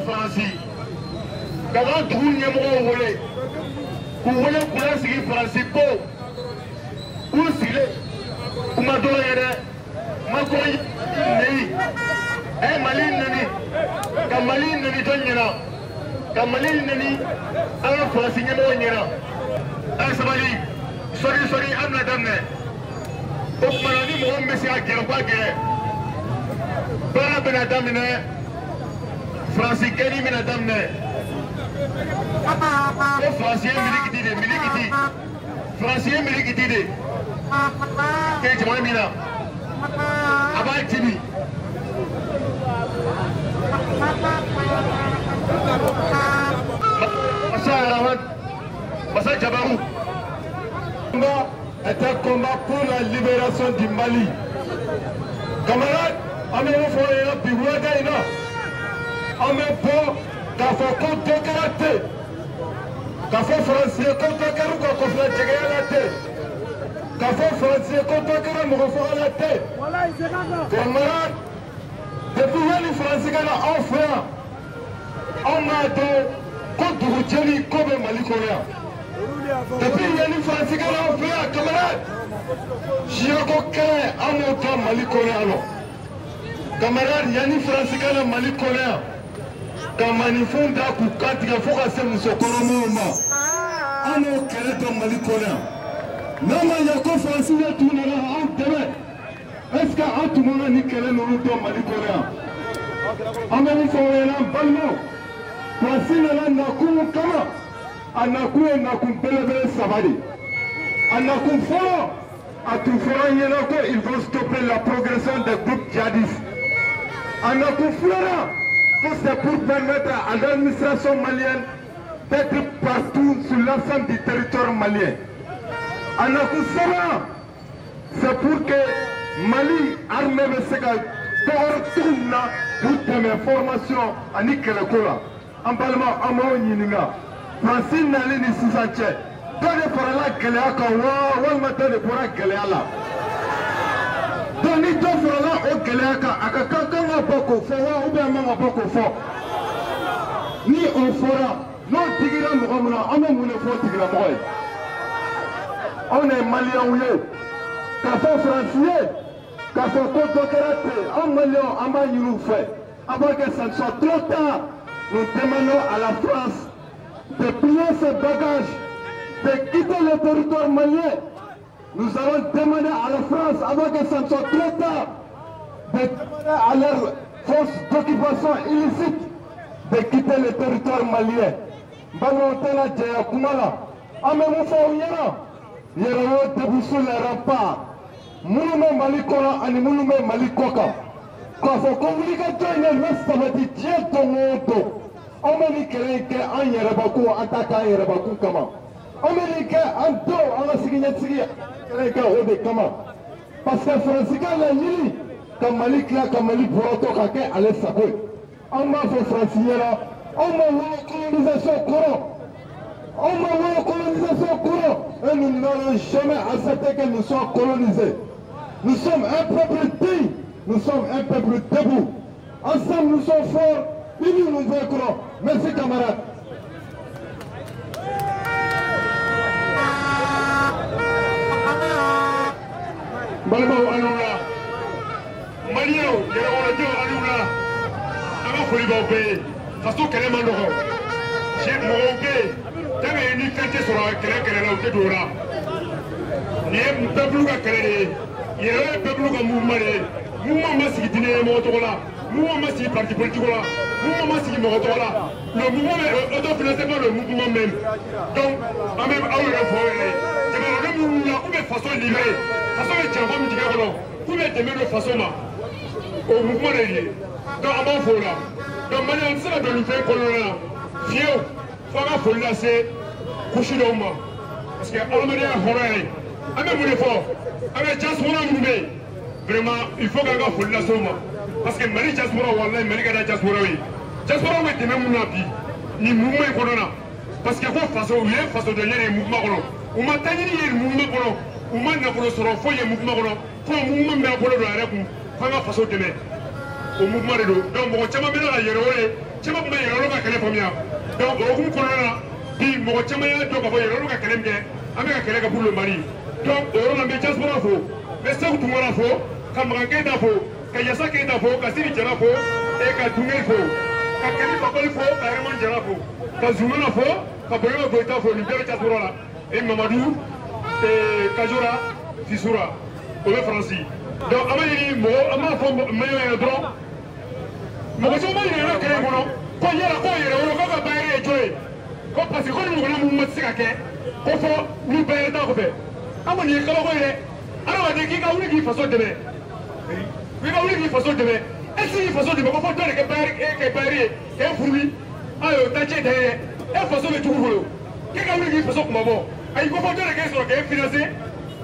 Faransi ka ka dugu ɲɛmɔgɔw wele k'u wele k'u lasigi Faransi ko k'u sigilen kuma dɔrɔn ye dɛ Macron neni a ye Mali neni ka Mali neni jɔn ɲɛna ka Mali neni an ka Faransi ɲɛmɔgɔw ɲɛna a ye sabali sɔɔni sɔɔni an bɛna daminɛ o tuma na ni mɔgɔ min bɛ se ka gɛrɛ k'a gɛrɛ baara bɛna daminɛ. Faransi gɛnni bɛna daminɛ ko Faransi ye milikiti de milikiti Faransi ye milikiti de kɛ jamana min na a b'a jimi Masa Araman Masa Jabarou. Combat est un combat pour la libération du Mali. Camarades, an bɛ mun fɔ aw ɲɛna bi wulada in na? An bɛ bɔ k'a fɔ ko dɔ kɛra ten, k'a fɔ Faransi ye ko dɔ kɛra u ka kɔfilɛ jɛgɛya la ten, k'a fɔ Faransi ye ko dɔ kɛra mɔgɔ faga la ten. Camarades, depuis yanni Faransi ka na anw fɛ yan, anw m'a dɔn ko dugu jɛli ko bɛ Mali kɔnɔ yan. Depuis yanni Faransi ka na anw fɛ yan, camarades, siyako kɛlɛ an m'o dɔn Mali kɔnɔ yan nɔ. Camarades, yanni Faransi ka na Mali kɔnɔ yan, ka maninfinw da k'u kan tigɛ fo ka se muso kɔnɔmaw ma, an m'o kɛlɛ dɔn Mali kɔnɔ yan. N'a ma ɲɛ ko Faransi de tun nana anw dɛmɛ, est ce que an tun mana nin kɛlɛ ninnu dɔn Mali kɔnɔ yan? An bɛ min fɔ aw ɲɛna an balimaw, Faransi nana nakun mun kama, a nakun ye nakun belebele saba de ye. A nakun fɔlɔ, a tun fɔra an ɲɛna ko ils vont stopper la progression des groupes djihadistes. A nakun filanan, que c'est pour permettre à l'administration malienne d'être partout sur l'ensemble du territoire malien. A nakun sabanan, c'est pour que Mali armée bɛ se ka dɔgɔrɔ cogo min na k'u dɛmɛ formation ani kɛlɛko la. An balimaw, an b'aw ɲininka, Faransi nali ni sisan cɛ, dɔ de farala gɛlɛya kan wa walima dɔ de bɔra gɛlɛya la? Donc ni dɔ farala o gɛlɛya kan, a ka kan kan ka bɔ k'o fɔ wa ou bien an man ka bɔ k'o fɔ? Ni o fɔra, n'o digira mɔgɔ min na, an bɛ mun de fɔ o tigilamɔgɔ ye? Anw de ye maliyɛnw ye, k'a fɔ Faransi ye, k'a fɔ ko dɔ kɛra ten, anw maliyɛnw an b'a ɲini u fɛ, avant que ça ne soit trop tard, nous demandons à la France de plier ses bagages, de quitter le territoire malien. Nous allons demander à la France, avant que ça ne soit trop tard, de demander à leur force d'occupation illicite de quitter le territoire malien. Balimaw tɛna jɛya kuma la, an bɛ mun fɔ aw ɲɛna? Yɛrɛwolo debout sur les remparts, minnu bɛ Mali kɔnɔ ani minnu bɛ Mali kɔ kan, k'a fɔ ko wulikajɔ in de bɛ sabati diɲɛ don o don. An bɛ nin kɛlɛ in kɛ an yɛrɛbakun, an t'a kɛ an yɛrɛbakun kama. An bɛ nin kɛ an denw, an ka siniɲɛsigi kɛlɛ in kɛ o de kama. Parce que Faransi ka laɲini ka Mali tila ka Mali bɔrɔtɔ ka kɛ ale sago ye. An b'a fɔ Faransi ɲɛna, anw ma wolo colonisation kɔrɔ, anw ma wolo colonisation kɔrɔ, et nous n'allons jamais accepter que nous soyons colonisés. Nous sommes un peuple digne, nous sommes un peuple debout. Ensemble nous sommes forts, unis nous vaincrons. Merci camarades. Balimaw aw la, maliyɛnw yɛrɛwolodenw aw la, an ka foli b'aw bɛɛ ye. Faso kɛlɛ man nɔgɔn, mɔgɔw bɛ yen tant que ni fɛn tɛ sɔrɔ kɛlɛ kɛlɛ la, u tɛ don o la. Nin ye peuple ka kɛlɛ de ye, yɛrɛ ye peuple ka mouvement de ye. Mouvement ma sigi diinɛ ɲɛmɔgɔ tɔgɔ la, mouvement ma sigi parti politique la, mouvement ma sigi mɔgɔ tɔgɔ la. Le mouvement est autofinancé par le mouvement même. Donc an bɛ aw yɛrɛ fɔ aw yɛrɛ ye, jamanaden minnu na k'u bɛ faso libéré, faso bɛ janfa min dingɛ kɔnɔ, k'u bɛ dɛmɛ don faso ma, o mouvement de ye. Donc an b'aw fo o la. Donc maliyɛnw tɛ se ka don nin fɛn kɔnɔna na fiyewu fo an ka foli lase kusi dɔw ma, parce que adamadenya ye hɔrɔnya ye. An bɛ mun de fɔ? An ka diaspora minnu bɛ yen, vraiment il faut k'an ka foli lase u ma, parce que Mali diaspora, walayi Mali ka di diaspora ye. Diaspora bɛ dɛmɛ mun na bi nin mouvement in kɔnɔna na, Parce que ko faso u ye fasodenya de ye mouvement kɔnɔ, u ma taɲini ye mouvement kɔnɔ, u ma nafolo sɔrɔ foyi ye mouvement kɔnɔ, fo mouvement bɛ bolo don a yɛrɛ kun f'an ka faso dɛmɛ. O mouvement de don. Donc mɔgɔ caman bɛ na ka yɛrɛwolo ye, caman tun bɛ yɛrɛwolo ka kɛlɛ faamuya. Donc o hukumu kɔnɔna na bi mɔgɔ caman y'a dɔn k'a fɔ yɛrɛwolo ka kɛlɛ min kɛ, an bɛ ka kɛlɛ kɛ pour le Mali. Donc o yɔrɔ la n bɛ diaspora fo, n bɛ Segu Tunkara fo, ka Makan Keyita fo, ka Yasa Keyita fo, ka Sidi Jara fo, ka Dunge fo, ka Kɛli Fakoli fo, ka Herman Jara fo, ka Zumana fo, ka Boyoma Goyita fo, nin bɛɛ bɛ diaspora la. Et Mamadou Kajora Fissoura o bɛ Faransi. Donc an b'a ɲini mɔgɔ, an b'a fɔ maliyɛnw ɲɛna dɔrɔn, mɔgɔ caman b'a ɲininka kɛlɛ kɔnɔ ko yala ko yɛrɛwolo k'aw ka baara ye jɔn ye, ko parce que ko ni ɲɔgɔnna mun ma se ka kɛ ko fɔ ni baara t'a kɔfɛ. An kɔni ye kabako ye dɛ. Adamaden k'i ka wuli k'i faso dɛmɛ, k'i ka wuli k'i faso dɛmɛ, e ti k'i faso dɛmɛ ko fɔ dɔ de kɛ baara e kɛ baara ye k'e furu ayi o ta cɛ tɛ ye dɛ. E faso bɛ jugu bolo k'e ka wuli k'i faso kunmabɔ, ayi ko fɔ dɔ de k'e sɔrɔ k'e financer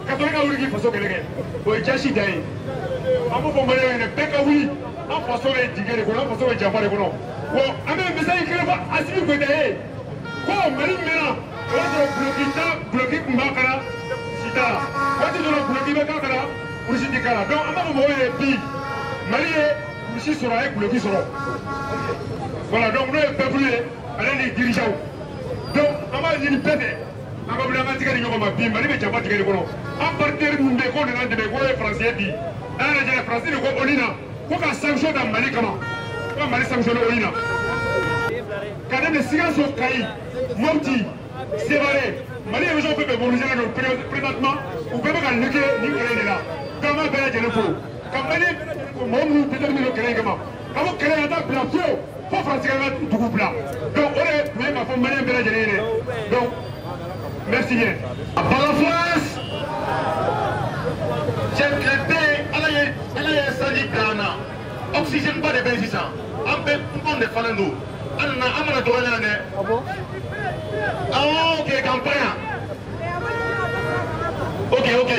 ka sɔrɔ e ka wuli k'i faso kɛlɛ kɛ, o ye jasi dan ye. An b'o fɔ maliyɛnw ɲɛna bɛɛ ka wuli, an faso bɛ dingɛ de kɔnɔ, an faso bɛ janfa de kɔnɔ. Wa an bɛ message kelen fɔ Assimi Goïta ye ko Mali mɛnna, o y'a sɔrɔ guloki ta guloki tun b'a kala si t'a la, waati dɔ la guloki bɛ k'a kala kurusi tɛ k'a la. Donc an b'a fɔ mɔgɔw ye bi Mali ye kurusi sɔrɔ, a ye guloki sɔrɔ. Voilà, donc n'o ye peuple ye ale ni dirigeants. Donc an b'a ɲini bɛɛ fɛ an ka wuli an ka tigɛ di ɲɔgɔn ma bi Mali bɛ janfa tigɛ de kɔnɔ. An partenaire minnu bɛ yen k'o nana an dɛmɛ k'o ye Faransi ye bi, an yɛrɛ jɛra Faransi de ko ONU na ko ka sanction da Mali kama, ko ka Mali sanctionner ONU na. Ka daminɛ Sikaso, Kayi, Mopti, Sévaré, Mali région fɛn fɛn mobilisé don présentement, u bɛɛ bɛ ka lutter nin kɛlɛ de la. Donc an b'a bɛɛ lajɛlen fo ka Mali mɔgɔ minnu déterminé don kɛlɛ in kama, ka fɔ kɛlɛ in ka taa bila fiyewu fo Faransi ka dugu bila. Donc o de tun ye k'a fɔ maliyɛn bɛɛ lajɛlen ye dɛ. Donc merci bien. À la France, cɛ tile ala ye sanji bila an na, oxygène ba de bɛ yen sisan, an bɛɛ kungo de falen don, an nana an mana dɔgɔya yan dɛ. Awɔ, ok, k'an pan yan. Ok, ok,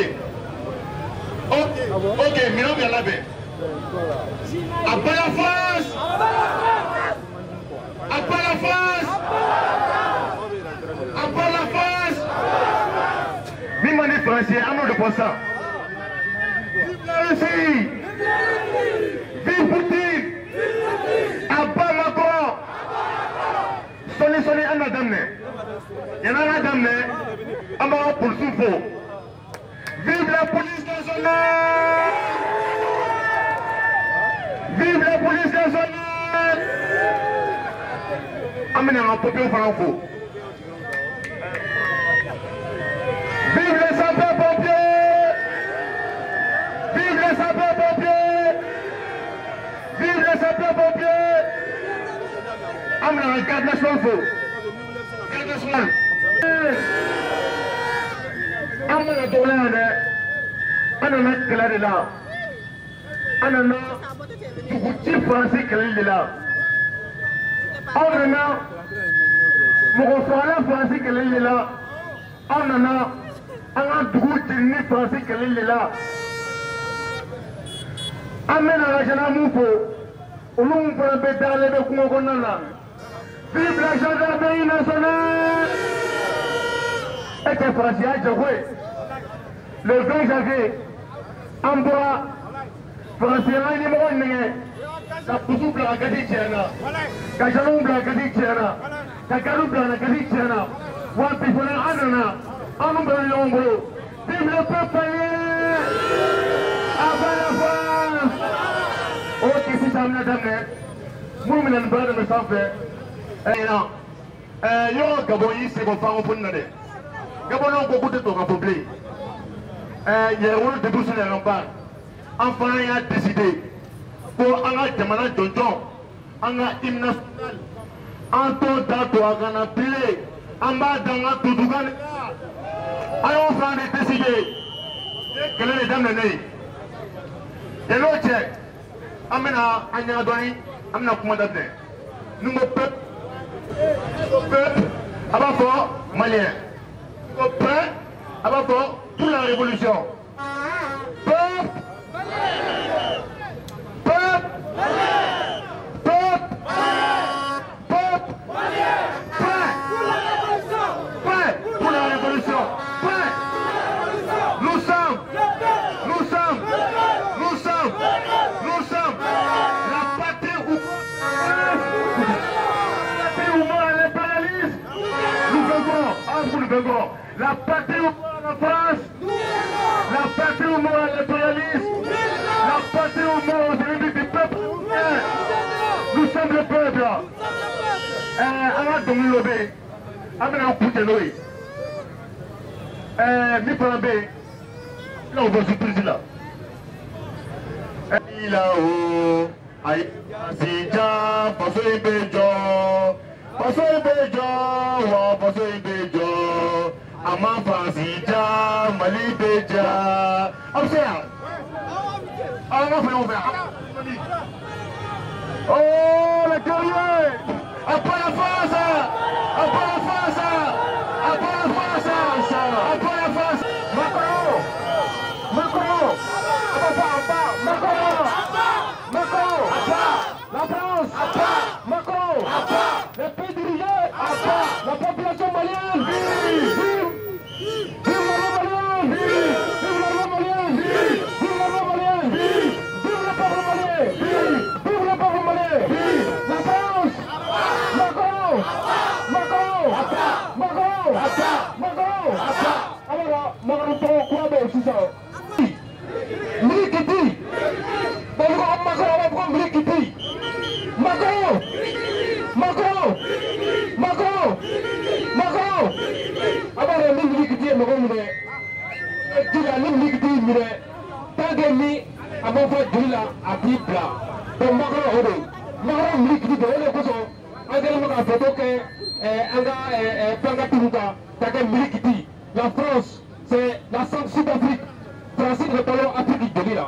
ok, ok, minɛnw bɛ labɛn. À bas la France! À bas la France! À bas la France! Min man di Faransi ye, an n'o de fɔ sisan. Vive la Russie! Vive Poutine! À bas Macron! Sɔɔni sɔɔni an b'a daminɛ. Yanni an k'a daminɛ, an b'an ka polisiw fo. Vive la police nationale! Vive la police nationale! An bɛna an ka pompiers fana fo. Vive les sapeurs-pompiers! Vive les sapeurs-pompiers! Vive les sapeurs-pompiers! An bɛna an ka garde nationale fo. Garde nationale. An mana dɔgɔya yan dɛ, an nana kɛlɛ de la, an nana dugu ci Faransi kɛlɛli de la, aw nana mɔgɔ fagala Faransi kɛlɛli de la, aw nana an ka dugu jenini Faransi kɛlɛli de la. An bɛna an ka gendarme fo, olu mun fana bɛ dagalen bɛ kungo kɔnɔna na. Vive la gendarmerie nationale! E tɛ Faransi y'a jago ye. Le 20 janvier, an bɔra Faransi y'an ka ɲɛmɔgɔ nɛgɛ ka pusu bila ka gasi cɛ na, ka gendarme bila ka gasi cɛ na, ka garde bila ka gasi cɛ na. Wa bi fana an nana, an n'u bɛɛ bɛ ɲɔgɔn bolo. Vive le peuple malien! À bas la France! Ok, sisan an bɛna daminɛ. Minnu bɛna nin baara daminɛ sanfɛ, yɔrɔ Gabon y'i sen bɔ francophonie na dɛ. Gabonɛw ko k'u tɛ tubabukan fɔ bilen. Yɛrɛwolo debout sur les remparts, an fana y'a décidé ko an ka jamana jɔnjɔn, an ka hymne national, an t'o da tubabukan na bilen, an b'a da an ka tutukan de la. An y'o fana de décidé. Nin ye kɛlɛ de daminɛ ye. Yan'o cɛ, an bɛna an ɲaga dɔɔni, an bɛna kuma daminɛ. Ni n ko peuple, peuple, a b'a fɔ malien. Ni n ko peuple, a b'a fɔ pour la révolution. Peuple, peuple, peuple, peuple, prêt. révolution. Prêts? Nous sommes, nous sommes, nous sommes, nous sommes la patrie ou la patrie ou mort à l'impérialisme. Nous vaincrons, entre nous vaincrons. La patrie ou mort à la France, la patrie ou mort à l'impérialisme, la patrie ou mort aux ennemis du peuple. Nous sommes le peuple. An ka dɔnkili dɔ bɛ yen, an bɛna an kuncɛ n'o ye. Min fana bɛ yen, n bɛna o bɔ surprise la. La o ayi sija faso in bɛ jɔ, faso in bɛ jɔ, wa faso in bɛ jɔ. A ma Faransi ja, Mali bɛ ja. Aw bɛ se yan? An ka fɔ ɲɔgɔn fɛ. Oh, les guerriers! À pas la France! À pas la France! À pas la France! À pas la France! Macron! Macron! À Macron! Macron! La France! Macron! Les pays dirigés! La population malienne! Vive! Vive l'armée malienne! Vive l'armée malienne! Vive l'armée malienne! Vive le peuple malien! Vive le peuple malien! La France! Macron! Macron! Macron! Macron! Alors, Macron tɔgɔ kura bɛ yen sisan. Milikiti! Bamakɔ Macron a b'a fɔ ko Milikiti! Macron! Macron! Macron! Macron! A b'a dɔn ni Milikiti ye mɔgɔ minɛ, ji la ni Milikiti y'i minɛ, tant que ni a ma fɔ joli la a t'i bila. Donc Macron o de Macron Milikiti don, o de kosɔn an kɛlen bɛ ka photo kɛ an ka pancarte kan ka kɛ Milikiti. La France, c'est la sangsue d'Afrique. Faransi de bɛ balo Afrique joli la.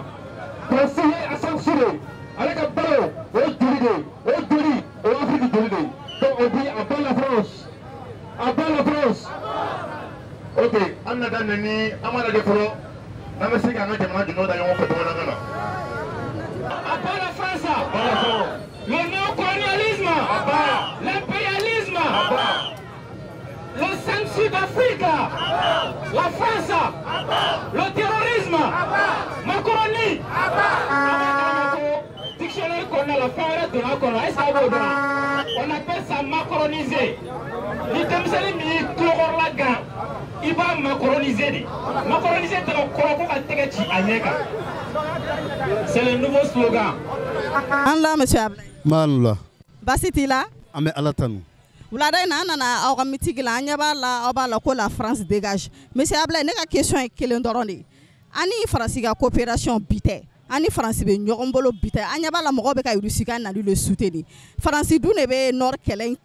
Faransi ye a sangsue de ye. Ale ka balo o ye joli de ye. O ye joli, o ye Afrique joli de ye. Donc on dit à bas la France. À bas la France. Ok, an bɛna daminɛ ni an b'a lajɛ fɔlɔ n'an bɛ se k'an ka jamana dunanw da ɲɔgɔn fɛ bamanankan na. À bas la France. À bas la France. Le néocolonialisme. À bas. L'impérialisme. À bas. Le sangsue d'Afrique. La France. Le terrorisme. Macronie. Dictionnaire qu'on a la fin de la kɔnɔ, est-ce que b'o dɔn? On appelle ça macroniser. Ni denmisɛnnin min y'i tulokɔrɔla gan, i b'a macroniser de. Macroniser tɛ ka kɔrɔ ko ka tɛgɛ ci a ɲɛ kan. C'est le nouveau slogan. An la monsieur Ablaye. Maanula. Baasi t'i la? An bɛ Ala tanu. Wulada in na an nana aw ka meeting la, an ɲɛ b'a la aw b'a la ko la France dégage. Monsieur Ablaye, ne ka question ye kelen dɔrɔn de ye. An ni Faransi ka coopération bi tɛ. An ni Faransi bɛ ɲɔgɔn bolo bi tɛ. An ɲɛ b'a la mɔgɔw bɛ ka Russie ka nali de soutenir. Faransi dun de bɛ Nord kɛlɛ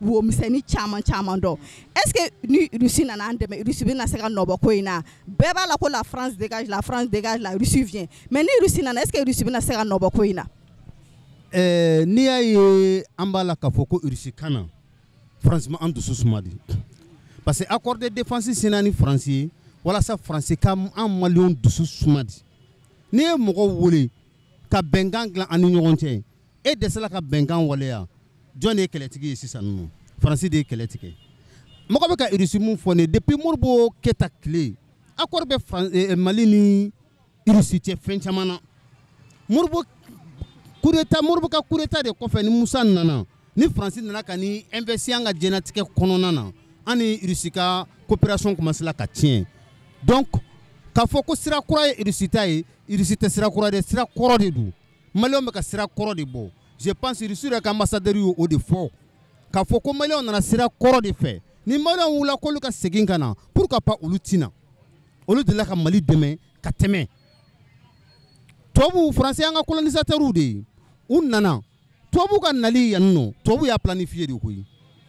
womisɛnnin caman caman dɔn. Est-ce que ni Russie nana an dɛmɛ, Russie bɛna se ka nɔbɔ ko in na? Bɛɛ b'a la ko la France dégage, la France dégage, la Russie vient. Mais ni Russie nana, est-ce que Russie bɛna se ka nɔbɔ ko in na? N'i y'a ye an b'a la k'a fɔ ko Russie ka na, France ma an dusu suma de. Parce que accord de défense senna ni France ye walasa France ka an maliyɛnw dusu suma de. N'i ye mɔgɔw wele ka bɛnkan dilan an ni ɲɔgɔn cɛ, e dɛsɛla ka bɛnkan waleya, jɔn de ye kɛlɛtigi ye sisan nɔ? Faransi de ye kɛlɛ tigɛ. Mɔgɔ bɛ ka Russie mun fɔ nin ye, depuis Modibo Keyita tile, accord bɛ Mali ni Russie cɛ fɛn caman na. Modibo coup d'état, Modibo ka coup d'état de kɔfɛ ni Musa nana, ni Faransi nana ka ni investir an ka diɲɛlatigɛ kɔnɔna na, an ni Russie ka coopération commencé la ka tiɲɛ. Donc k'a fɔ ko sira kura ye Russie ta ye, Russie tɛ sira kura dɛ, sira kɔrɔ de don. Maliyɛnw bɛ ka sira kɔrɔ de bɔ. Je pense Russie yɛrɛ ka ambassadeur y'o de fɔ. K'a fɔ ko maliyɛnw nana sira kɔrɔ de fɛ. Ni maliyɛnw wulila k'olu ka segin ka na, pourquoi pas olu ti na? Olu delila ka Mali dɛmɛ ka tɛmɛ. Tubabu, Faransi y'an ka colonisateurs de ye. U nana, tubabu ka nali yan nɔ, tubabu y'a planifié de koyi.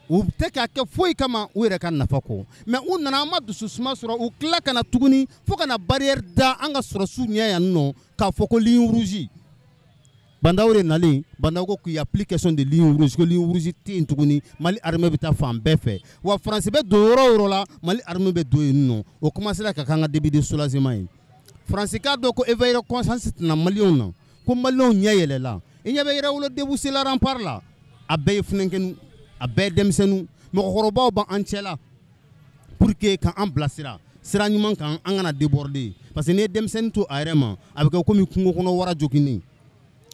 U tɛ k'a kɛ foyi kama u yɛrɛ ka nafa kɔ. Mais u nana, an ma dusu suma sɔrɔ, u tila ka na tuguni fo ka na barrière da an ka sɔrɔsiw ɲɛ yan nɔ k'a fɔ ko ligne rouge. Bah N'Daw de nalen, Bah N'Daw ko qu'il y a plus question de ligne rouge, ko ligne rouge tɛ yen tuguni, Mali armée bɛ taa fan bɛɛ fɛ. Wa Faransi bɛ don yɔrɔ o yɔrɔ la, Mali armée bɛ don yen nɔ. O commencé la ka k'an ka début de soulagement ye. Faransi k'a dɔn ko éveil de conscience tɛna maliyɛnw na, ko maliyɛnw ɲɛ yɛlɛla. I ɲɛ bɛ Yɛrɛwolo debout sur la rempart la, a bɛɛ ye funankɛninw, a bɛɛ ye denmisɛnninw, mɔgɔkɔrɔbaw b'an cɛ la. Pour que k'an bilasira sira ɲuman kan, an kana déborder, parce que n'i ye denmisɛnnin to a yɛrɛ ma, a bɛ kɛ komi kungo kɔnɔ wara joginnen.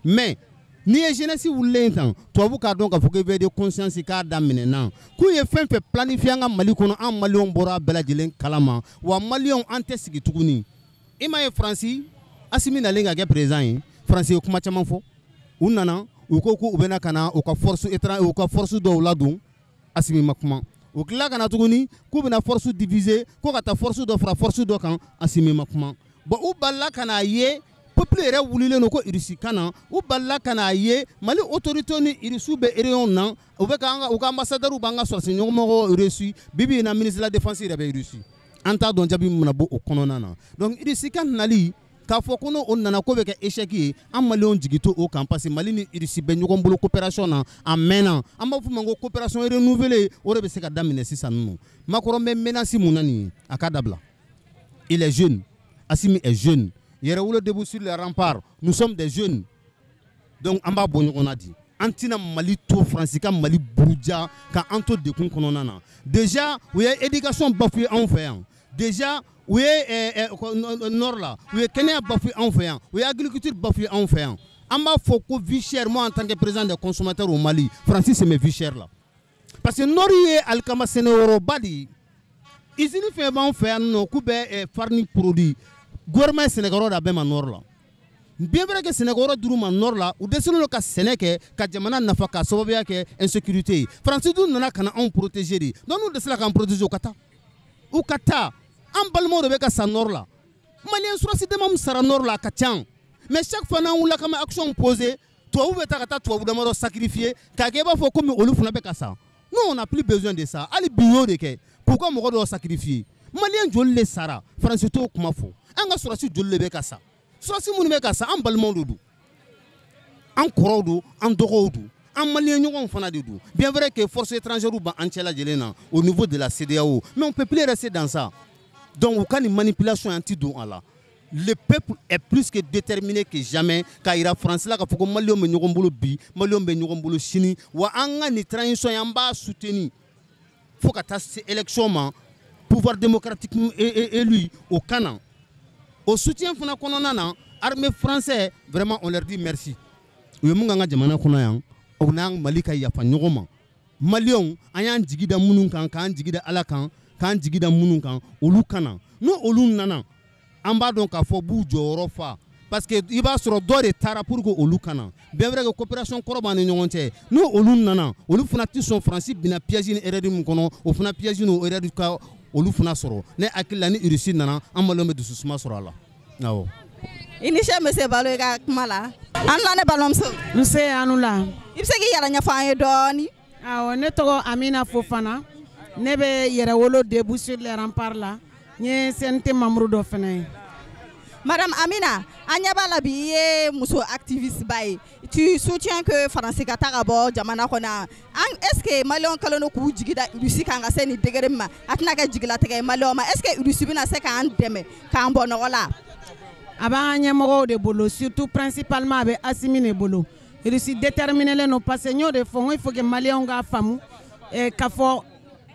Mais n'i ye jeunesse wulilen tan, tubabu k'a dɔn k'a fɔ ko éveil de conscience k'a daminɛ na, k'u ye fɛn fɛn planifier an ka Mali kɔnɔ, an maliyɛnw bɔra a bɛɛ lajɛlen kalama. Wa maliyɛnw, an tɛ sigi tuguni. I m'a ye, Faransi, Asimi nalen ka kɛ président ye, Faransi ye kuma caman fɔ. U nana, u ko k'u bɛna ka na u ka force étranger, u ka force dɔw ladon. Asimi ma kuma. U tila ka na tuguni k'u bɛna force diviser, ko ka taa force dɔ fara force dɔ kan. Asimi ma kuma. Bon, u balila ka n'a ye peuple yɛrɛ wulilen don ko Irisi ka na. U balila ka n'a ye Mali autorité ni Irisiw bɛ réunion na, u bɛ ka u ka ambassadeur b'an ka sɔrɔdasi ɲɛmɔgɔw reçu. Bi bi in na, ministre de la défense yɛrɛ bɛ Irisi. An t'a dɔn jaabi min bɛna bɔ o kɔnɔna na. Donc Irisi ka nali k'a fɔ ko n'o nana ko bɛ kɛ échec ye, an maliyɛnw jigi to o kan, parce que Mali ni Irisi bɛ ɲɔgɔn bolo coopération na a mɛnna. An b'a fɔ o ma ko coopération renouvelée. O de bɛ se ka daminɛ sisan nɔ. Macron bɛ menace mun na nin ye? A k'a dabila. Il est jeune, Assimi est jeune. Yɛrɛwolo debout sur les remparts, nous sommes des jeunes, donc an b'a bɔ ɲɔgɔn na di. An tɛna Mali to Faransi ka Mali buruja ka an to dekun kɔnɔna na. Déjà u ye éducation bafoué anw fɛ yan. Déjà u ye nord la, u ye kɛnɛya bafoué anw fɛ yan, u ye agriculture bafoué anw fɛ yan. An b'a fɔ ko vie chère. Moi, en tant que président des consommateurs au Mali, Faransi c'est vie chère la, parce que nord ye alikama sɛnɛyɔrɔba de ye. Usine fɛn b'anw fɛ yan nɔ k'u bɛ farine produit, gouvernement ye sɛnɛkɛyɔrɔ d'a bɛɛ ma nord la. Bien vrai que sɛnɛkɛyɔrɔ dir'u ma nord la, u dɛsɛlen don ka sɛnɛ kɛ ka jamana nafa k'a sababuya kɛ insécurité ye. Faransi dun nana ka na anw protéger de. Donc n'u dɛsɛla k'an protéger, u ka taa, u ka taa. An balimaw de bɛ ka sa nord la. Maliyɛn sɔrɔsi dama min sara nord la, a ka ca. Mais chaque fois n'an wulila k'an bɛ action poser, tubabu bɛ taa ka taa tubabu damadɔ sacrifier k'a kɛ i b'a fɔ komi olu fana bɛ ka sa. Nous, on n'a plus besoin de ça. Hali bi y'o de kɛ k'u ka mɔgɔ dɔw sacrifier. Maliyɛn joli de sara? Faransi t'o kuma fɔ. An ka sɔrɔsi joli de bɛ ka sa? Sɔrɔsi minnu bɛ ka sa, an balimaw de don, an kɔrɔw don, an dɔgɔw don, an maliyɛn ɲɔgɔnw fana de don. Bien vrai que force étrangère b'an cɛ lajɛlen na au niveau de la CEDEAO, mais on peut plus rester dans ça. Donc u ka nin manipulation, an ti don a la. Le peuple est plus que déterminé que jamais k'a yira Faransi la k'a fɔ ko maliyɛnw bɛ ɲɔgɔn bolo bi, maliyɛnw bɛ ɲɔgɔn bolo sini. Wa an ka nin transition in, an b'a soutenir fo ka taa se élection ma, pouvoir démocratique élu o kana. O soutien fana kɔnɔna na, armée français, vraiment, on leur dit merci. U ye mun k'an ka jamana kɔnɔ yan, o n'an Mali ka yafa ɲɔgɔn ma. Maliyɛnw, an y'an jigi da minnu kan, k'an jigi da Ala kan, k'an jigi da minnu kan, olu kana. N'o olu nana, an b'a dɔn k'a fɔ b'u jɔyɔrɔ fa, parce que i b'a sɔrɔ dɔ de taara pour que olu kana. Bien vrai que coopération kɔrɔ b'an ni ɲɔgɔn cɛ. N'o olu nana, olu fana tɛ sɔn. Faransi binna piège ni erreur min kɔnɔ, o fana piège n'o erreur ka olu fana sɔrɔ. Ne hakili la, ni Russie nana, an maliyɛnw bɛ dususuma sɔrɔ a la, awɔ. I ni ce, monsieur Balo, i ka kuma la. An la, ne balimamuso. Nse, anu la. I bɛ se k'i yɛrɛ ɲɛfɔ an ye dɔɔni? Awɔ, ne tɔgɔ Amina Fofana. Ne bɛ Yɛrɛwolo debout sur les remparts la. N ye CNT membre dɔ fana ye. Madame Amina, an ɲɛ b'a la bi, i ye muso activiste ba ye. Tu soutiens que Faransi ka taa ka bɔ jamana kɔnɔ yan. An est ce que maliyɛnw kɛlen don k'u jigi da Russie kan ka se nin degré min ma, a tɛna kɛ jigilatigɛ ye maliyɛnw ma? Est ce que Russie bɛna se k'an dɛmɛ k'an bɔ nɔgɔ la? A b'an ka ɲɛmɔgɔw de bolo, surtout principalement a bɛ Asimi de bolo. Russie déterminé len don, parce que n y'o de fɔ, n ko il faut que maliyɛnw k'a faamu k'a fɔ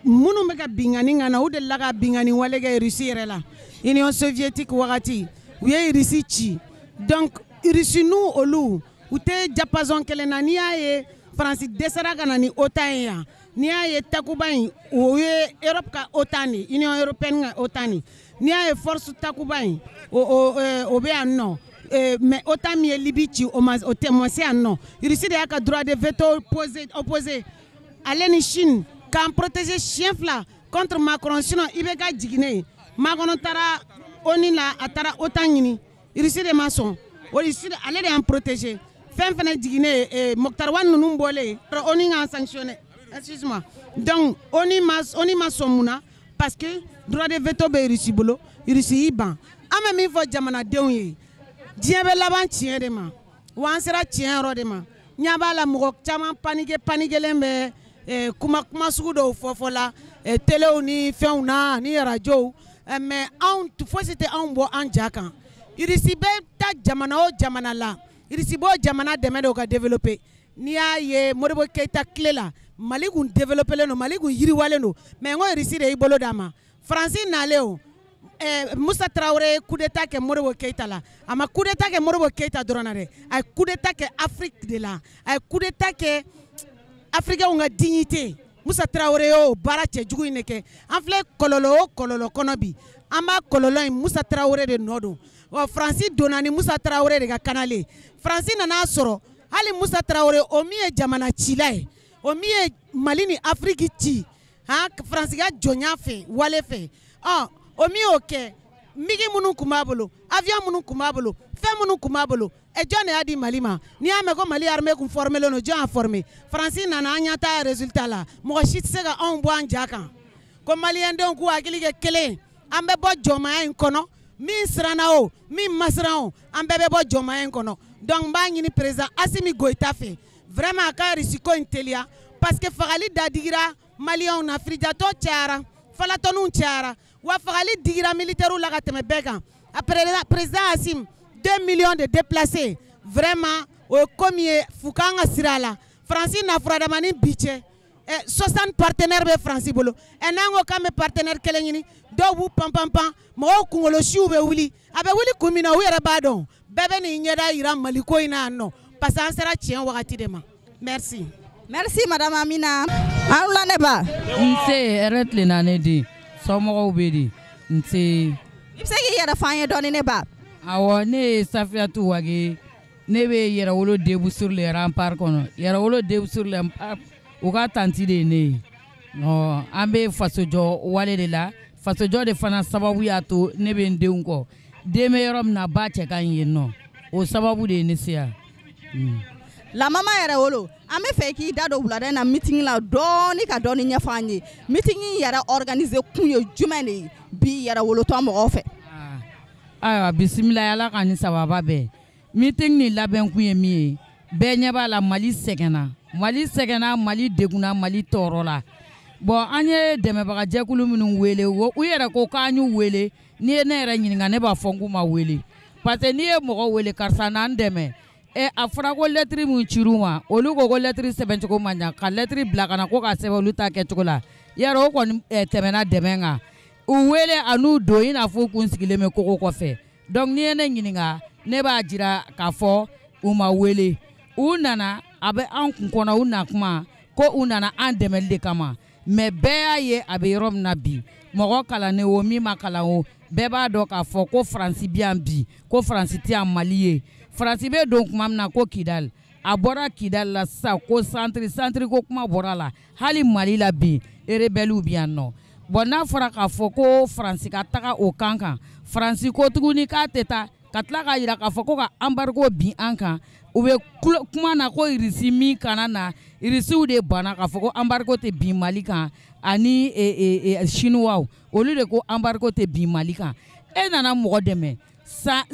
minnu bɛ ka binkani ka na, u delila ka binkani wale kɛ Russie yɛrɛ la. Union soviétique wagati, u ye Russie ci. Donc Russie n'u olu, u tɛ diapason kelen na. N'i y'a ye Faransi dɛsɛra ka na ni OTAN ye yan, n'i y'a ye Takuba in, o ye Europe ka OTAN de, Union européenne ka OTAN de. N'i y'a ye force Takuba in, o bɛ yan nɔ, mais OTAN min ye Libye ci, o ma, o tɛ ma se yan nɔ. Russie de y'a ka droit de veto posé, opposé, ale ni Chine, k'an protéger siɲɛ fila contre Macron. Sinon i bɛ ka jiginnen ye. Macron taara ONU la, a taara OTAN ɲini, Russie de ma sɔn. O Russie, ale de y'an protéger. Fɛn fɛnɛ jiginnen ye, Moctar Ouane ninnu bɔlen, ONU k'an sanctionné, excuse-moi. Donc ONU ma sɔn. Mun na? Parce que droit de veto bɛ Russie bolo. Russie y'i ban. An bɛ min fɔ jamanadenw ye, diɲɛ bɛ laban tiɲɛ de ma, wa an sera tiɲɛ yɔrɔ de ma. Ɲɛ b'a la, mɔgɔ caman paniqué paniquélen bɛ kuma kuma sugu dɔw fɔ fɔ la telew ni fɛnw na ni arajow, mais anw, fosi tɛ anw bɔ an ja kan. Russie bɛ taa jamana o jamana la, Russie b'o jamana dɛmɛ de o ka développer. N'i y'a ye Modibo Keyita tile la, Mali kun développé len don, Mali kun yiriwalen don, mais n ko Russie de y'i bolo d'a ma. Faransi nalen o, Musa Traoré ye coup d'état kɛ Modibo Keïta la. A ma coup d'état kɛ Modibo Keïta dɔrɔn na dɛ, a ye coup d'état kɛ Afrique de la, a ye coup d'état kɛ africains ka dignité. Musa Traoré y'o baara cɛjugu in de kɛ. An filɛ kɔlɔlɔ o kɔlɔlɔ kɔnɔ bi, an b'a kɔlɔlɔ in, Musa Traoré de nɔ don. Ɔ, Faransi donna ni Musa Traoré de ka kanale. Faransi nana sɔrɔ hali Musa Traoré, o min ye jamana cila ye, o min ye Mali ni Afrique ci han Faransi ka jɔnya fɛ, wale fɛ, ɔ, o min y'o kɛ, MiG minnu tun b'a bolo, avion minnu tun b'a bolo, fɛn minnu tun b'a bolo, ɛ, jɔn de y'a di Mali ma? N'i y'a mɛn ko Mali armée kun formé len don, jɔn y'a formé? Faransi nana, an ɲɛ t'a résultat la. Mɔgɔ si tɛ se ka anw bɔ an ja kan ko maliyɛndenw k'u hakili kɛ kelen. An bɛ bɔ jɔnmaya in kɔnɔ. Min siranna o, min ma siran o, an bɛɛ bɛ bɔ jɔnmaya in kɔnɔ. Donc n b'a ɲini président Assimi Goïta fɛ, vraiment, a ka Russie ko in teliya, parce que fagali dadigira maliyɛnw na, firijatɔ cayara, falatɔninw cayara, wa fagali digira militaires la ka tɛmɛ bɛɛ kan. A président Assimi, 2 millions de déplacés, vraiment, o ye ko min ye, fu kan ka sira a la. Faransi na furadama ni bi cɛ, 60 partenaires bɛ Faransi bolo. Ɛ, n'an ko k'an bɛ partenaire kelen ɲini, dɔw b'u pan pan pan, mɔgɔw kunkolo siw bɛ wuli. A bɛ wuli kun min na, u yɛrɛ b'a dɔn. Bɛɛ bɛ n'i ɲɛda yira Maliko in na yan nɔ, parce que an sera tiɲɛ wagati de ma. Merci. Merci, madame Amina. An wula, ne ba. Nse, hɛrɛ tilenna ne den. Somɔgɔw bɛ di? Nse. I bɛ se k'i yɛrɛ fɔ an ye dɔɔni, ne ba? Awɔ, ne ye Safiyatu Wage. Ne bɛ Yɛrɛwolo Debout sur les Remparts kɔnɔ. Yɛrɛwolo Debout sur les Remparts, u ka tantie de ye ne ye. Ɔ, an bɛ fasojɔ wale de la. Fasojɔ de fana sababu y'a to ne bɛ n denw kɔ. Den bɛ yɔrɔ min na, ba cɛ ka ɲi yen nɔ. O sababu de ye ne se yan. La mama Yɛrɛwolo, an bɛ fɛ k'i da don wulada in na meeting la dɔɔni, ka dɔɔni ɲɛfɔ an ye. Meeting in yɛrɛ organiser kun ye jumɛn de ye bi Yɛrɛwolotɔn mɔgɔw fɛ? Ayiwa, bisimila, Ala ka ni sababa bɛn. Meeting ni labɛn kun ye min ye, bɛɛ ɲɛ b'a la, Mali sɛgɛnna, Mali sɛgɛnna, Mali degunna, Mali tɔɔrɔ la. Bon, an ye dɛmɛbagajɛkulu minnu wele, u yɛrɛ ko k'an y'u wele. N'i ye ne yɛrɛ ɲininka, ne b'a fɔ n k'u ma wele, parce que n'i ye mɔgɔ wele karisa n'an dɛmɛ, ɛ, a fɔra ko lɛtiri min cir'u ma, olu ko ko lɛtiri sɛbɛncogo ma ɲa, ka lɛtiri bila ka na ko k'a sɛbɛn olu ta kɛcogo la. Yarɔ, o kɔni tɛmɛna dɛmɛ kan. U wele a n'u don, i n'a fɔ u kun sigilen bɛ kogo kɔfɛ. Donc n'i ye ne ɲininka, ne b'a jira k'a fɔ u ma wele. U nana, a bɛ an kun kɔnɔ, u na kuma ko u nana an dɛmɛli de kama. Mais bɛɛ y'a ye a bɛ yɔrɔ min na bi, mɔgɔ kalannen o, min ma kalan o, bɛɛ b'a dɔn k'a fɔ ko Faransi bi yan bi, ko Faransi tɛ yan Mali ye. Faransi bɛ don tuma min na ko Kidali, a bɔra Kidali la sisan ko centre, centre ko kuma bɔra la. Hali Mali la bi, rebelles bi yan nɔ. Bon, n'a fɔra k'a fɔ ko Faransi ka taga o kan kan, Faransi ko tuguni k'a tɛ taa, ka tila k'a jira k'a fɔ ko ka embargo bin an kan. U bɛ kuma na ko Irisi min kana na, Irisiw de banna k'a fɔ ko embargo tɛ bin Mali kan, ani Chinois, olu de ko embargo tɛ bin Mali kan. E nana mɔgɔ dɛmɛ san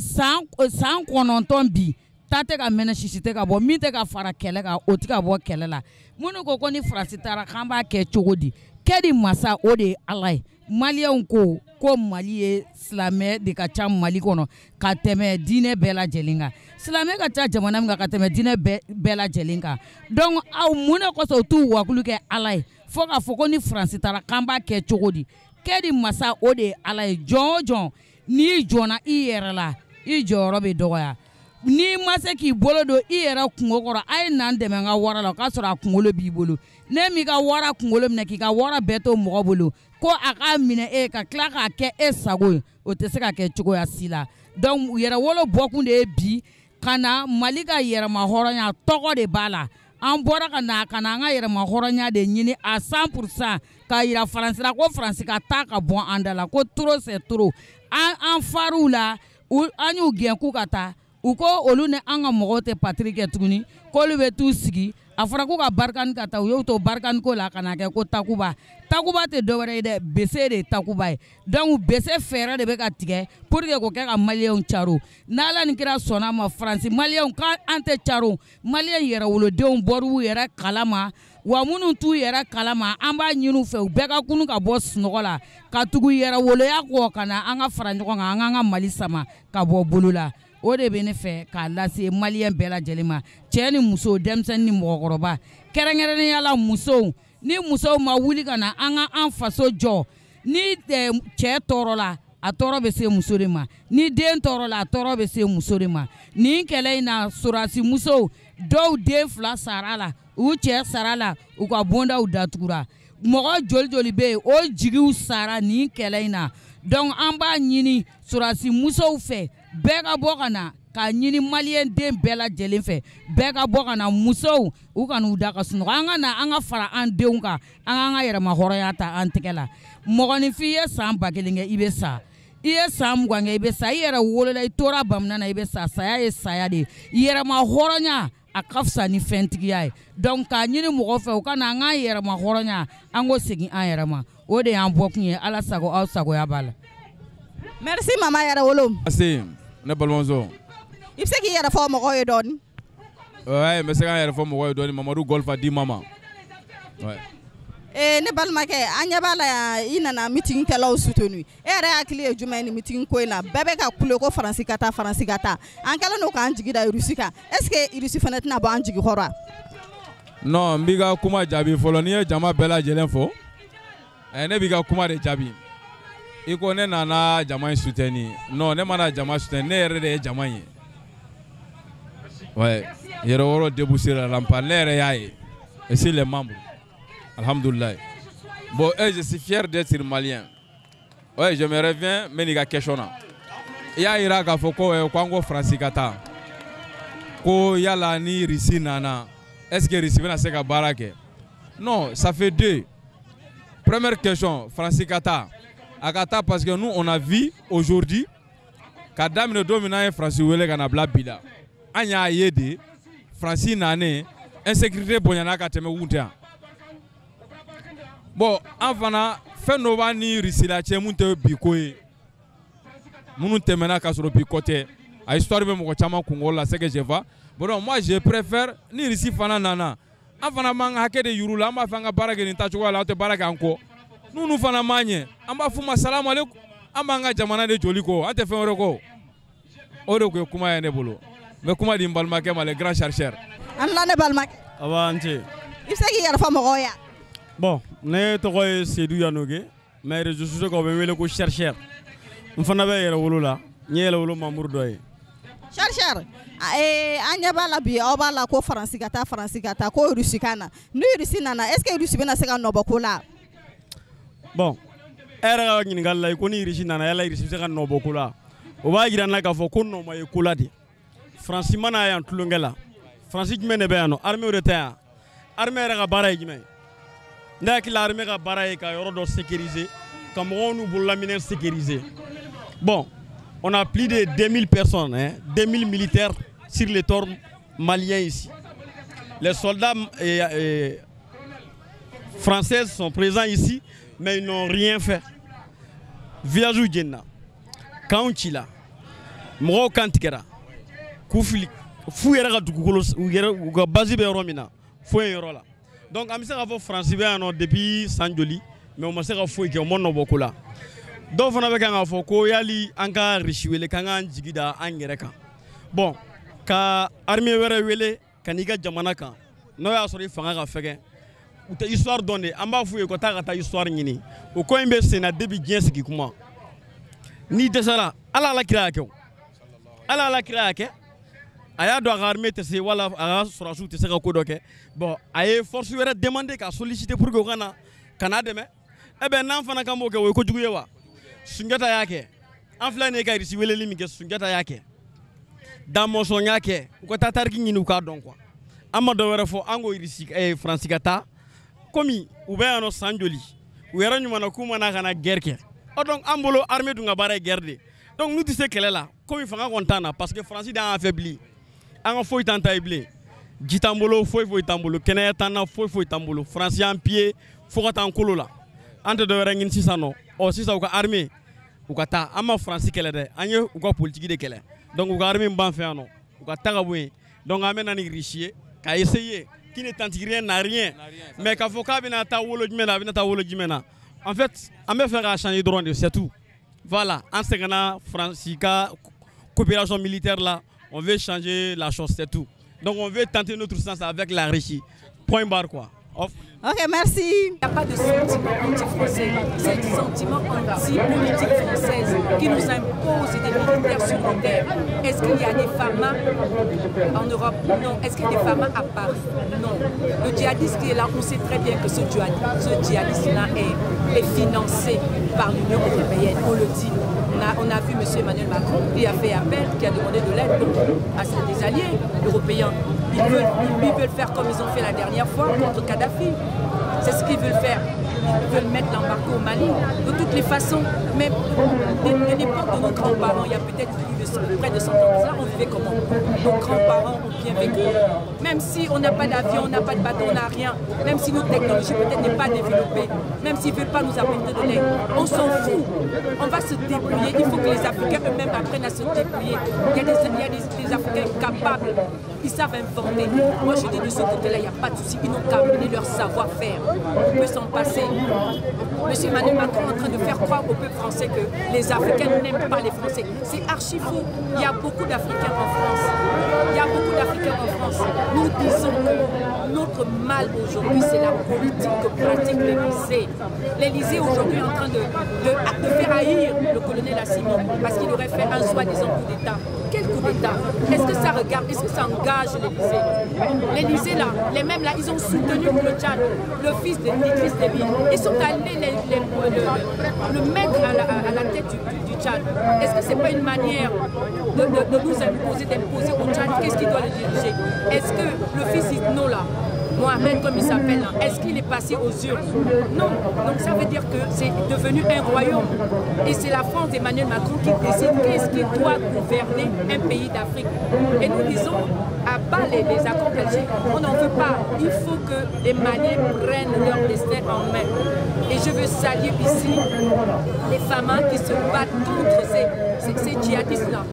9 bi, ta tɛ ka mɛnɛ, sisi tɛ ka bɔ, min tɛ ka fara kɛlɛ kan, o tɛ ka bɔ kɛlɛ la. Minnu ko ko ni Faransi taara k'an b'a kɛ cogo di? Kɛ di masa, o de ye Ala ye. Maliyɛnw ko ko Mali ye silamɛ de ka ca Mali kɔnɔ ka tɛmɛ diinɛ bɛɛ lajɛlen kan. Silamɛ ka ca jamana min kan ka tɛmɛ diinɛ bɛɛ lajɛlen kan, donc aw mun de kosɔn u t'u wakulu kɛ Ala ye fo k'a fɔ ko ni Faransi taara k'an b'a kɛ cogo di? Kɛ di masa, o de ye Ala ye. Jɔn o jɔn, n'i jɔnna i yɛrɛ la, i jɔyɔrɔ bɛ dɔgɔya. N'i ma se k'i bolo don i yɛrɛ kungo kɔrɔ, a ye n'an dɛmɛ n ka wara la, o k'a sɔrɔ a kunkolo b'i bolo. Ne m'i ka wara kunkolo minɛ k'i ka wara bɛɛ to mɔgɔ bolo ko a k'a minɛ e ka tila k'a kɛ e sago ye, o tɛ se ka kɛ cogoya si la. Donc yɛrɛwolo bɔkun de ye bi ka na Mali ka yɛrɛma hɔrɔnya tɔgɔ de b'a la. An bɔra ka na ka na an ka yɛrɛma hɔrɔnya de ɲini à 100%, k'a yira Faransi la ko Faransi ka taa ka bɔ an da la, ko trop c'est trop. An far'u la, an y'u gɛn k'u ka taa. U ko olu ni an ka mɔgɔw tɛ patrie kɛ tuguni, k'olu bɛ t'u sigi. A fɔra k'u ka Barkhane ka taa, u y'u to Barkhane ko la ka na kɛ ko Takuba. Takuba tɛ dɔwɛrɛ ye dɛ, bese de ye Takuba ye. Donc bese fɛɛrɛ de bɛ ka tigɛ pour que k'o kɛ ka maliyɛnw caro. N'Ala ni kira sɔnna a ma, Faransi maliyɛnw k'an tɛ caro. Maliyɛn yɛrɛwolodenw bɔr'u yɛrɛ kalama, wa minnu t'u yɛrɛ kalama, an b'a ɲini u fɛ u bɛɛ ka kunu ka bɔ sunɔgɔ la ka tugu yɛrɛwoloya kɔ, ka na an ka fara ɲɔgɔn kan, an k'an ka Mali sama ka bɔ bolo la. O de bɛ ne fɛ k'a lase maliyɛn bɛɛ lajɛlen ma, cɛ ni muso, denmisɛnnin ni mɔgɔkɔrɔba, kɛrɛnkɛrɛnnenya la musow. Ni musow ma wuli ka na an ka an faso jɔ, Ni cɛ tɔɔrɔla, a tɔɔrɔ bɛ se muso de ma. Ni den tɔɔrɔla, a tɔɔrɔ bɛ se muso de ma. Nin kɛlɛ in na, sɔrɔdasi musow dɔw den fila sara la, u cɛ sara la, u ka bondaw datugura. Mɔgɔ joli joli bɛ yen, o jigiw sara nin kɛlɛ in na. Donc an b'a ɲini sɔrɔdasi musow fɛ, bɛɛ ka bɔ ka na k'a ɲini maliyɛn den bɛɛ lajɛlen fɛ, bɛɛ ka bɔ ka na. Musow, u ka n'u da ka sunɔgɔ. An ka na, an ka fara an denw kan, an k'an ka yɛrɛma hɔrɔnya ta an tɛgɛ la. Mɔgɔninfin ye san 1000 kɛ, i bɛ sa. I ye san 20 kɛ, i bɛ sa. I yɛrɛ wolola, i tora bamuna na, i bɛ sa. Saya ye saya de ye. Yɛrɛma hɔrɔnya, a ka fisa ni fɛntigiya ye. Donc k'a ɲini mɔgɔw fɛ, u ka na an k'an yɛrɛma hɔrɔnya, an k'o segin an yɛrɛ ma. O de y'an bɔkun ye. Ala sago, aw sagoya b'a la. Merci mama Yɛrɛwolo. Ase ne balimamuso. I bɛ se k'i yɛrɛ fɔ mɔgɔw ye dɔɔni? Ouais, n bɛ se k'an yɛrɛ fɔ mɔgɔw ye dɔɔni. Mamadu Golfa di mama. Ouais. Ee, ne balimakɛ, an ɲɛ b'a la yan, i nana meeting kɛlaw soutenu. E yɛrɛ hakili ye jumɛn ye nin meeting ko in na? Bɛɛ bɛ ka kule ko Faransi ka taa, Faransi ka taa. An kɛlen don k'an jigi da Rusi kan. Est ce que Rusi fana tɛna bɔ an jigi kɔrɔ wa? Non, n b'i ka kuma jaabi fɔlɔ. N'i ye jama bɛɛ lajɛlen fo, ne b'i ka kuma de jaabi. I ko ne nana jama in soutenir. Non, ne ma na jama soutenir, ne yɛrɛ de ye jama in ye. Ouais, Yɛrɛwolo debout sur la rempart, ne yɛrɛ y'a ye. Et c'est les membres. Alhamdoulilah. Bon, et je suis fier d'être malien. Ouais, je me reviens, mais il y a question là. I y'a yira k'a fɔ ko ko an ko Faransi ka taa. Ko yala ni Russie nana, est-ce que Russie bɛna se ka baara kɛ? Non, ça fait deux. Première question, Faransi ka taa. A ka taa parce que nous, on a vu aujourd'hui, ka daminɛ don min n'an ye Faransi wele ka na bila bi la, an y'a ye de, Faransi nanen, insécurité bonyana ka tɛmɛ mun tɛ yan. Bon, an fana, fɛn dɔ b'an ni Russie la cɛ mun tɛ bi ko ye. Minnu tɛmɛna k'a sɔrɔ bi ko tɛ. A histoire bɛ mɔgɔ caman kunkolo la, c'est que je vois. Bon, donc moi je préfère ni Russie fana nana, an fana b'an ka hakɛ de yir'u la, an b'a fɛ an ka baara kɛ nin taacogoya la, aw tɛ baara kɛ an kɔ. N'u fana m'a ɲɛ, an b'a f'u ma salamu aleykum, an b'an ka jamana de joli kɔ, an tɛ fɛn wɛrɛ kɔ. O de tun ye kuma ye ne bolo. N bɛ kuma di n balimakɛ ma, le grand chercheur. An la ne balimakɛ. Aba, an ce. I bɛ se k'i yɛrɛ fɔ mɔgɔw ye? Bon, ne tɔgɔ ye Seydou Yanoge, mais réseaux sociaux kan u bɛ n wele ko chercheur. N fana bɛ Yɛrɛwolo la, n ye Yɛrɛwolo membre dɔ ye. Chercheur, an ɲɛ b'a la bi, aw b'a la ko Faransi ka taa, Faransi ka taa, ko Rusi ka na. Ni Rusi nana, est ce que Rusi bɛna se ka nɔ bɔ ko la? Bon, e yɛrɛ ka ɲininkali la, i ko ni Rusi nana, yala Rusi bɛ se ka nɔ bɔ ko la? O b'a jira n na k'a fɔ ko nɔ ma ye ko la de. Faransi mana yan tulonkɛ la. Faransi jumɛn de bɛ yan nɔ? Armée de tɛ yan. Armée yɛrɛ ka baara ye jumɛn ye? Ne hakili la, armée ka baara ye ka yɔrɔ dɔ sécuriser, ka mɔgɔw n'u bololaminɛ sécuriser. Bon, on a plus de 2000 personnes, hein, 2000 militaires sur le territoire malien ici. Les soldats français sont présents ici, mais ils n'ont rien fait. Village jenina, kanw cila, mɔgɔw kan tigɛra, k'u fili f'u yɛrɛ ka dugukolo, u yɛrɛ u ka base bɛ yɔrɔ min na, fo yen yɔrɔ la. Donc an bɛ se k'a fɔ Faransi bɛ yan nɔ depuis san joli, mais u ma se ka foyi kɛ, u ma nɔ bɔ ko la. Dɔw fana bɛ kan k'a fɔ ko yali an ka Russie wele k'an k'an jigi da an yɛrɛ kan. Bon, ka armée wɛrɛ wele ka n'i ka jamana kan, n'o y'a sɔrɔ i fanga ka fɛgɛn, u tɛ histoire dɔn de. An b'a f'u ye ko taa ka taa histoire ɲini. O ko in bɛ sen na depuis diɲɛ sigi kuma. N'i dɛsɛra, Ala Ala kira y'a kɛ o. Ala Ala kira y'a kɛ. A y'a dɔn a ka armée tɛ se, wala a ka sɔrɔdasiw tɛ se ka ko dɔ kɛ. Bon, a ye force wɛrɛ demander ka solliciter pour que u ka na ka n'a dɛmɛ. Eh ben, n'an fana kan b'o kɛ, o ye kojugu ye wa? Sunjata y'a kɛ. An filɛ nin ye ka Russie weleli min kɛ, Sunjata y'a kɛ. Damɔsɔn y'a kɛ. U ka taa tariki ɲini, u k'a dɔn quoi. An ma dɔ wɛrɛ fɔ, an ko Russie, Faransi ka taa. Komi u bɛ yan nɔ san joli, u yɛrɛ ɲuman na k'u ma na ka na guerre kɛ. Ɔ donc an bolo armée dun ka baara ye guerre de. Donc n'u tɛ se kɛlɛ la, komi fanga kɔni t'an na, parce que Faransi de y'an affaibli. An ka foyi t'an ta ye bilen. Ji t'an bolo, foyi foyi t'an bolo, kɛnɛya t'an na, foyi foyi t'an bolo. Faransi y'an piller fo ka taa an kolo la. An tɛ dɔ wɛrɛ ɲini sisan nɔ. Ɔ sisan u ka armée, u ka taa. An ma Faransi kɛlɛ dɛ, an ye u ka politique de kɛlɛ. Donc u ka armée min b'an fɛ yan nɔ, u ka taa ka bɔ yen. Donc an bɛ na ni Russie ye k'a essayer, qui ne tente rien n'a rien. Mais k'a fɔ k'a bɛna taa wolo jumɛn na, a bɛna taa wolo jumɛn na. En fait, an bɛ fɛ k'a changer dɔrɔn de, c'est tout. Voilà, an sɛgɛnna Faransi ka coopération militaire là, on veut changer la chose, c'est tout. Donc on veut tenter notre chance avec la Russie. Point barre quoi. Ok, merci. Il n'y a pas de sentiment anti-français, c'est le sentiment anti-politique française qui nous impose des militaires sur nos terres. Est-ce qu'il y a des FAMA en Europe? Non. Est-ce qu'il y a des FAMA à Paris? Non. Le djihadiste qui est là, on sait très bien que ce djihadiste-là est financé par l'Union européenne, on le dit. On a vu M. Emmanuel Macron qui a fait appel, qui a demandé de l'aide à des alliés européens. Ils veulent faire comme ils ont fait la dernière fois contre Kadhafi. C'est ce qu'ils veulent faire. Ils veulent mettre l'embargo au Mali, de toutes les façons. Mais de l'époque de nos grands-parents, il y a peut-être près de 100 ans, là, on vivait comment? Nos grands-parents ont bien vécu. Même si on n'a pas d'avion, on n'a pas de bateau, on n'a rien. Même si notre technologie peut-être n'est pas développée, même s'ils ne veulent pas nous apporter de l'aide, on s'en fout. On va se débrouiller. Il faut que les Africains eux-mêmes apprennent à se débrouiller. Il y a des Africains capables. Ils savent inventer. Moi, je dis de ce côté-là, il n'y a pas de souci. Ils n'ont qu'à amener leur savoir-faire. On peut s'en passer. Monsieur Emmanuel Macron est en train de faire croire au peuple français que les Africains n'aiment pas les Français. C'est archi faux. Il y a beaucoup d'Africains en France. Il y a beaucoup d'Africains en France. Nous disons que notre mal aujourd'hui, c'est la politique que pratique l'Élysée. L'Élysée aujourd'hui est en train de faire haïr le colonel Assimi parce qu'il aurait fait un soi-disant coup d'État. Quel coup d'État? Est-ce que ça regarde? Est-ce que ça engage l'Élysée? L'Élysée là, les mêmes là, ils ont soutenu le Tchad, le fils d'Idriss Déby. Ils sont allés le mettre à la tête du Tchad. Est-ce que ce n'est pas une manière de nous imposer, d'imposer au Tchad? Qu'est-ce qui doit le diriger? Est-ce que le fils Itno là, Mohamed comme il s'appelle, est-ce qu'il est passé aux urnes? Non. Donc ça veut dire que c'est devenu un royaume. Et c'est la France d'Emmanuel Macron qui décide qu'est-ce qui doit gouverner un pays d'Afrique. Et nous disons, à bas les accords belgiques, on n'en veut pas. Il faut que les Maliens prennent leur destin en main. Et je veux saluer ici les femmes qui se battent contre ces djihadistes-là.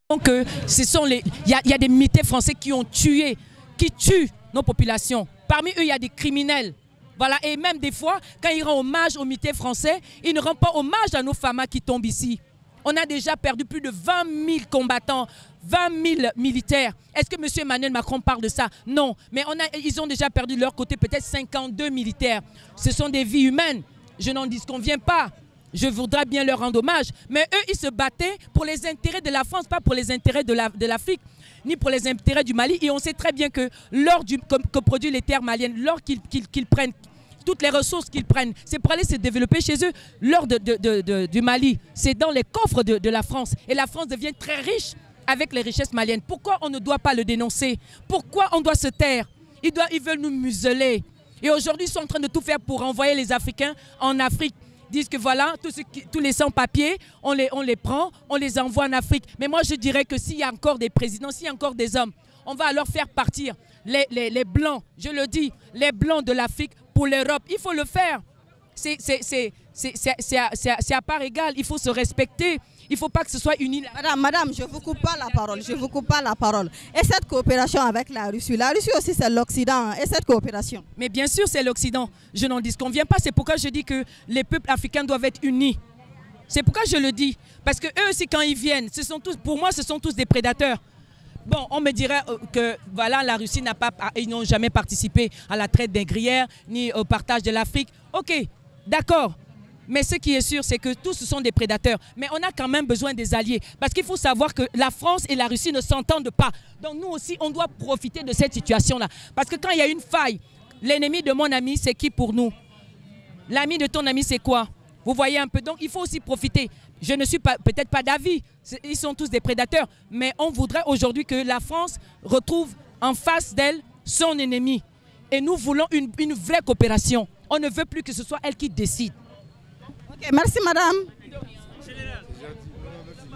Donc, ce sont les, il y a des militaires français qui ont tué, qui tuent nos populations. Parmi eux, il y a des criminels. Voilà. Et même des fois, quand ils rendent hommage aux militaires français, ils ne rendent pas hommage à nos femmes qui tombent ici. On a déjà perdu plus de 20 000 combattants, 20 000 militaires. Est-ce que M. Emmanuel Macron parle de ça? Non. Mais ils ont déjà perdu de leur côté peut-être 52 militaires. Ce sont des vies humaines. Je n'en disconviens pas. Je voudrais bien leur rendre hommage. Mais eux, ils se battaient pour les intérêts de la France, pas pour les intérêts de l'Afrique, ni pour les intérêts du Mali. Et on sait très bien que l'or que produit les terres maliennes, l'or qu'ils prennent, toutes les ressources qu'ils prennent, c'est pour aller se développer chez eux. L'or du Mali, c'est dans les coffres de la France. Et la France devient très riche avec les richesses maliennes. Pourquoi on ne doit pas le dénoncer? Pourquoi on doit se taire? Ils veulent nous museler. Et aujourd'hui, ils sont en train de tout faire pour envoyer les Africains en Afrique. Disent que voilà, tous les sans-papiers, on les prend, on les envoie en Afrique. Mais moi, je dirais que s'il y a encore des présidents, s'il y a encore des hommes, on va alors faire partir les Blancs, je le dis, les Blancs de l'Afrique pour l'Europe. Il faut le faire. C'est à part égale, il faut se respecter. Il ne faut pas que ce soit unilatéral. Madame, je ne vous coupe pas la parole. Je vous coupe pas la parole. Et cette coopération avec la Russie aussi c'est l'Occident. Et cette coopération? Mais bien sûr c'est l'Occident. Je n'en disconviens pas. C'est pourquoi je dis que les peuples africains doivent être unis. C'est pourquoi je le dis. Parce que eux aussi quand ils viennent, ce sont tous, pour moi ce sont tous des prédateurs. Bon, on me dirait que voilà, la Russie n'a pas, ils n'ont jamais participé à la traite négrière ni au partage de l'Afrique. Ok, d'accord. Mais ce qui est sûr, c'est que tous ce sont des prédateurs. Mais on a quand même besoin des alliés. Parce qu'il faut savoir que la France et la Russie ne s'entendent pas. Donc nous aussi, on doit profiter de cette situation-là. Parce que quand il y a une faille, l'ennemi de mon ami, c'est qui pour nous? L'ami de ton ami, c'est quoi? Vous voyez un peu. Donc il faut aussi profiter. Je ne suis peut-être pas d'avis. Ils sont tous des prédateurs. Mais on voudrait aujourd'hui que la France retrouve en face d'elle son ennemi. Et nous voulons une vraie coopération. On ne veut plus que ce soit elle qui décide. Ok, merci madame.